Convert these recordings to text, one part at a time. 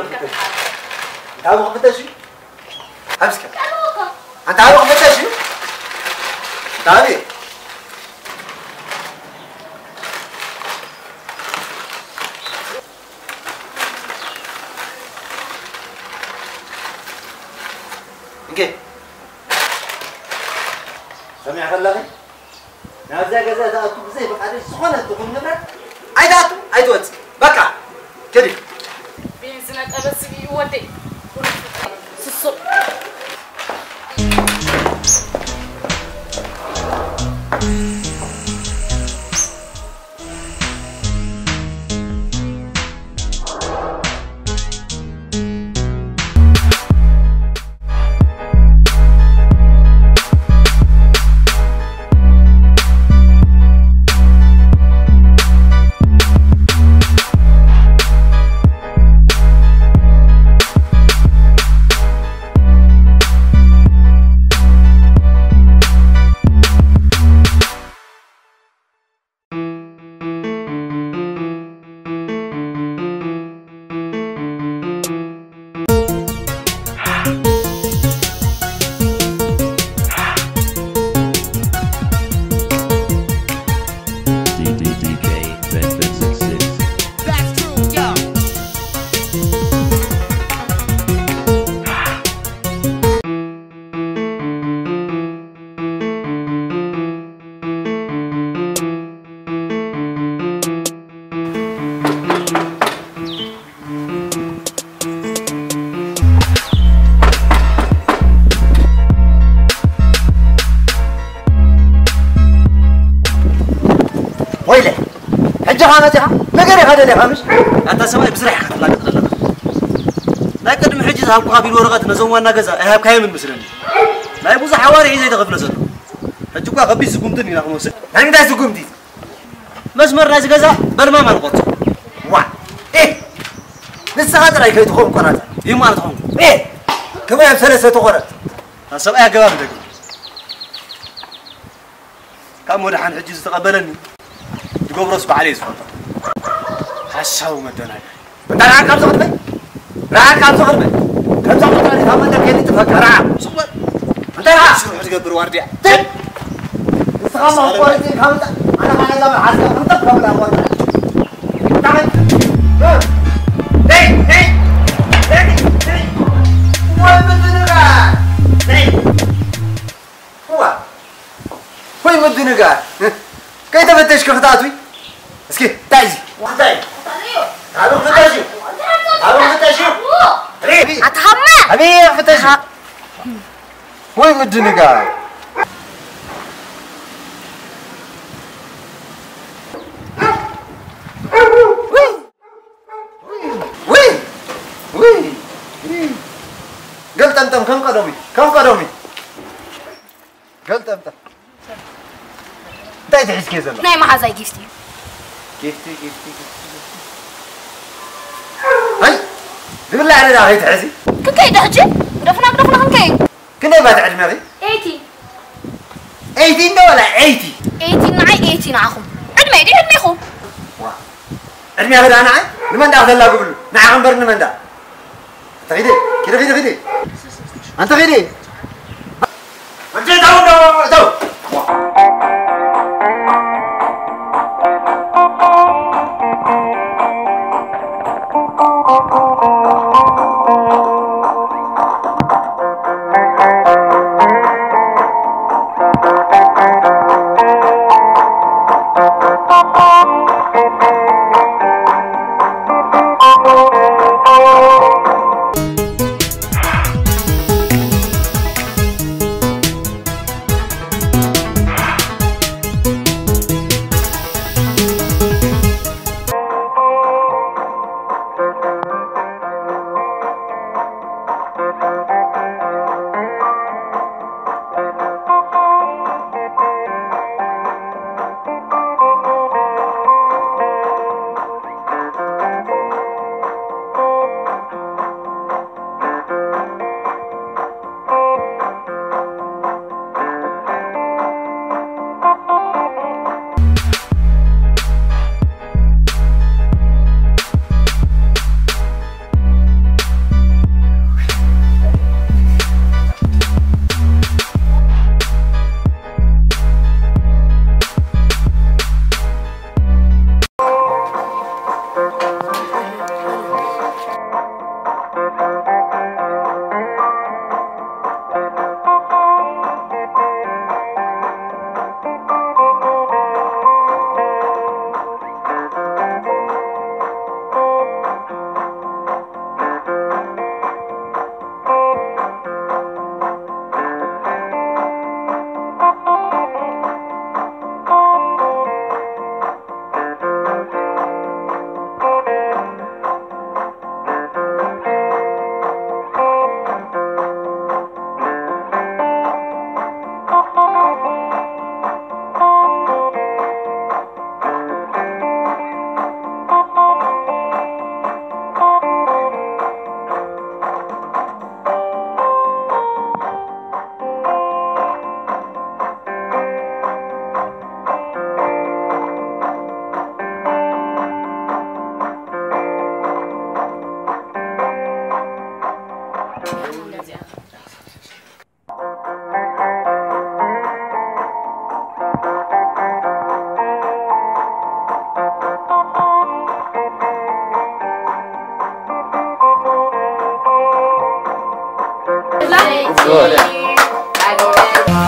እንታይ ክፍተሽ እዩ? ኣብስከ። ኣንተ ኣበይ ክፍተሽ እዩ? እንታይ? እንኬ። ሰሚዕኺ ኣለኺ? ናብዛ ገዛ ትኣቱ ብዘይ ፍቓደይ ዝኾነ ትኹን ንብረት ኣይትኣቱ፣ ኣይትወጽእ። በቃ፣ ከዲ። ቢን ዝነጠበ ስግኢ ወደይ። ስሱቕ። ወይለ፣ ሕጂ ኸኣ መጺኻ ነገር ኢኻ ደሊኻ፣ ምሽ? ኣታ ሰብኣይ፣ ብስራሕ ኢኻ ትላገጽ ዘለኻ። ናይ ቅድሚ ሕጂ ዝሃብኩኻ ቢል ወረቐት ነዞም ዋና ገዛ ኣይሃብካዮምን መስለኒ። ናይ ብዙሕ ኣዋርሕ እዩ ዘይተኸፍለ ዘሎ። ሕጂ እኳ ከቢድ ስጉምቲ ኢና ክንወስድ። ናይ ምንታይ ስጉምቲ? መስመር ናይዚ ገዛ በልማም ኣልቆት። ዋ! ኤ! ንስኻ ጥራይ ከይትኸውን ቆራጽ። እዩ ማለት ኾንኩ። ኤ! ከመይ ኣብ ሰለስተ ተቖረጽ? እታ ሰብኣይ ኣገባብ ይደግም። ካብ መድሓን ሕጂ ዝተቐበለኒ ዝገብሮስ ባዕለይ ዝፈልጦ። ሓሳዊ መደናገሪ። እንታ ርሓቕ ካብዚ ቅድመይ! ርሓቕ ካብዚ ቅድመይ! ከምዛ ቆጻሊ ካብ መንደር ከይትጥፈካ፣ ርሓቕ! ስቕ በል! እንታይ ርሓቕ? ስርሑ ዝገብር ዋርድያ። ትም! ንስኻ እሞ ክትቆርጽ ኢልካ ምጻእ፣ ኣነ ኸኣ ነዛ መልሓስካ ክንጠፍ ከብላ ቆርጽ። እንታይ? ደይ! ደይ! ደይ! ደይ! ወይ ምንድን ኢኻ? ደይ! እዋ! ወይ ምድንጋር! ከይተፈተሽኪ ክትኣትዊ? እስኪ እንታይ እዚ? እንታይ? ኣበይ ክፍተሽ እዩ? ኣበይ ክፍተሽ እዩ? ሪ! ኣታ ሃማ! ኣበይ ክፍተሽ እዩ? ኣሃ። ወይ ምድንጋር! ውይ! ውይ! ውይ! ገልጠምጠም ከም ቀደሙ እዩ፣ ከም ቀደሙ እዩ። ገልጠምጠም። እንታይ ትሕዝኪ ዘሎ? ናይ መሓዛይ ጊፍቲ እዩ። ጊፍቲ፣ ጊፍቲ፣ ጊፍቲ፣ ጊፍቲ። ኣይ! ዝብላዕ ነዳ ከይትሕዚ። ክንከይድ ዶ ሕጂ? ግደፉና፣ ግደፉና ክንከይድ። ክንደይ ባት ዕድመኺ? ኤይቲ። ኤይቲ እንዶ ወላ ኤይቲ? ኤይቲ ንዓይ፣ ኤይቲ ንዓኹም። ዕድመይ ድዩ ዕድሜኹም? ዋ። ዕድሜኺ ደኣ ንዓይ? ንመን ደኣ ክተላግብሉ? ንዓኺ እምበር ንመን ደኣ? ኣንተ ኺዲ፣ ኺዲ፣ ኺዲ፣ ኺዲ። ኣንተ ኺዲ። ኣንተ እተው፣ እተው፣ እተው።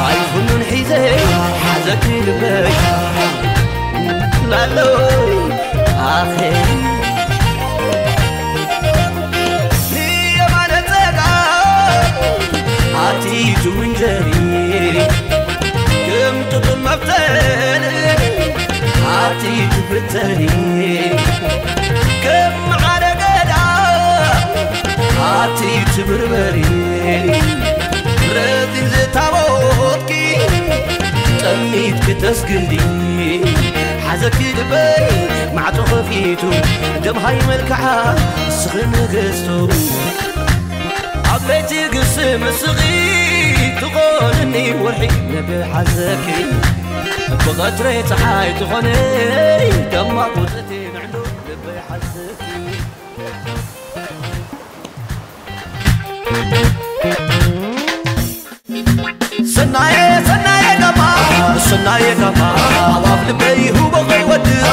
ኣይኹንን ሒዘ ሓዘኪ ልበይ ላለይ ኣኸ ንየማነ ጸጋ ኣቲ ትውንጀሪ ከም ጥጡን መፍተል ኣቲ ትፍተኒ ከም መዓረ ገዳ ኣቲ ትብርበሪ ረዚን ዝታቦትኪ ጠሚት ክተስግዲ ሓዘኪ ልበይ ማዕጾ ከፊቱ ደምሃይ መልክዓ ንስኺ ንግስቱ ኣብ ቤት ግስ ምስኺ ትኾንኒ ወርሒ ልበይ ሓዘኪ ብቐትሪ ፀሓይ ትኾነይ ደማቕ ውፅእቲ ንዕዱ ልበይ ሓዘኪ ሰናየ ሰናየ ጋማ ሰናየ ጋማ ኣዋፍ ልበይ ሁቦ ከይወድእ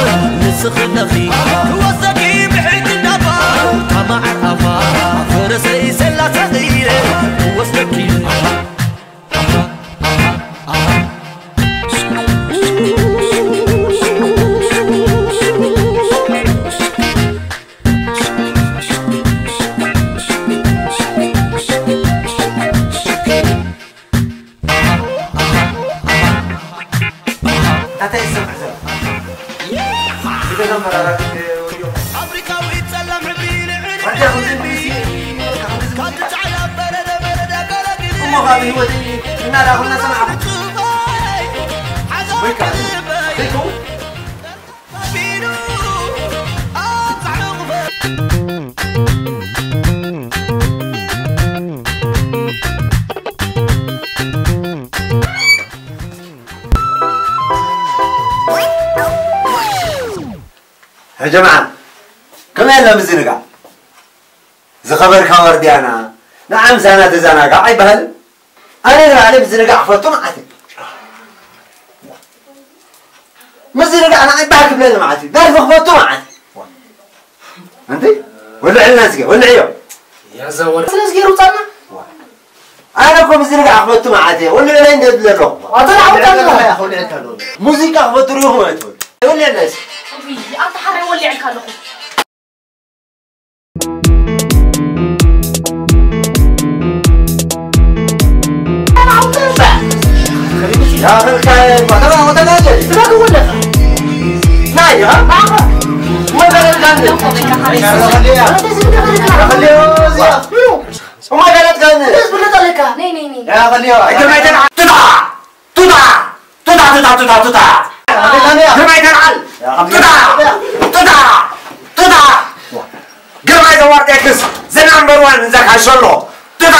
ንስኺ ኣለኺ ክወስደኪ ብሕጂ እንዳባ ካብ መዓር ኣፋ ፈረሰይ ሰላ ሰቒለ ክወስደኪ እንታይ ይሰምዕ ዘሎ? ብገዛ መራራቲ ወዮ። ኣፍሪካዊ ጸላም ሕብሪ ልዕሊ ዋንታ ከምዚ ንጉሲ፣ ከምዚ ካብ ጻዕዳ በረደ በረደ ገረግር እሞ ካብ ህይወተይ እናዳኹም እናሰማዕኹም። ጽባይ ሓዛ ወይ ከዓ ልበይ ዘይከውን ጀማዓ ከመይ ኣላ ምዝንጋዕ? ዝኸበርካ ዋርድያና ንዓ ምሳና ተዘናጋዕ ኣይበሃልን። ኣነ ንባዕለይ ምዝንጋዕ ክፈቱ መዓት እዩ። ምዝንጋዕ ንዓ ይበሃል ክብለኒ መዓት እዩ። ደርፊ ክፈቱ መዓት እዩ። እንቲ ወልዕልና እስኪ ወልዕዮ። ያዘወር ስለዚ ገይሩ ውፃና። ኣነ እኮ ምዝንጋዕ ክፈቱ መዓት እየ። ወልዕለይ እንደ ዝብለ ኣለኹ። ኣቶ ናዕውታ ኣለኹ። ሙዚቃ ክፈቱ ሪኹም ኣይትበሉ። ወልዕለይ እስኪ። ኣንተ ሓራይ ወሊዕልካ ኣለኹ። ቱታ! ቱታ! ቱታ! ቱታ! ቱታ! ቱታ! ግርማይ ተልዓል! ቱታ! ቱታ! ቱታ! ግርማይ ዘዋርድ ኤክስ! The number one in the ካሸሎ! ቱታ!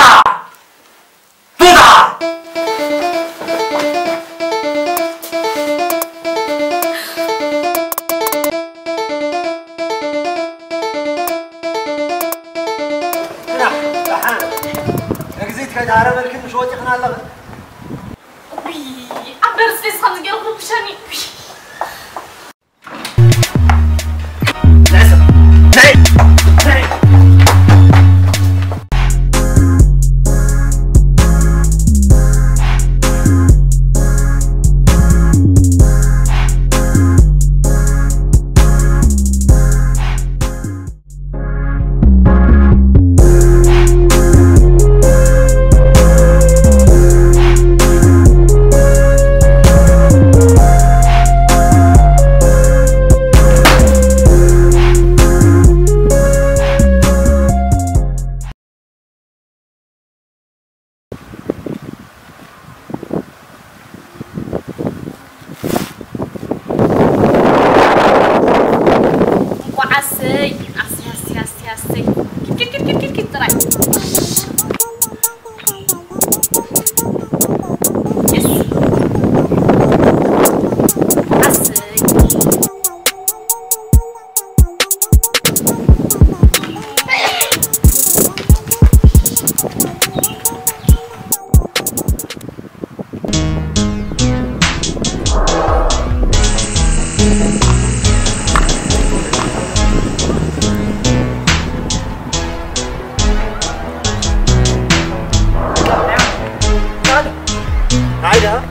ቱታ! ደሓን። ንግዚት ከይተሃረመልክን ምሽ ወጢኽና ኣለኽን። ውይ፣ ኣብ በርስደይስ ከምዚ ገይሩ ክርብሸኒ። ውይ። ንዕስ። ነይ። ነይ።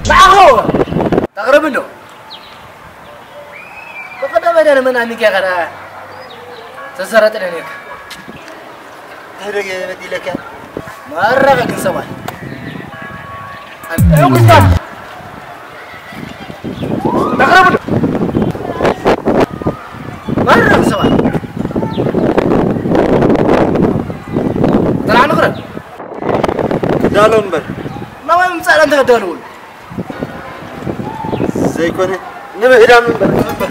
ንዓኻ ተቕርብ እንዶ ብቐደም መደረ መን ኣሚንካ ኢኻ ደኣ ተዘረጥነ ነርካ? እንታይ ደገ በዲለካ? መረቐ ግን ሰብኣይ። ኣንተ ጉስታን ተቕርብ እንዶ መረቐ ሰብኣይ። ተራ ንቕረብ። ዳሎ እምበር። ናባይ ምምጻእ እንተ ከዳልውን። ዘይኮነ ንምህዳም እምበር። እምበር።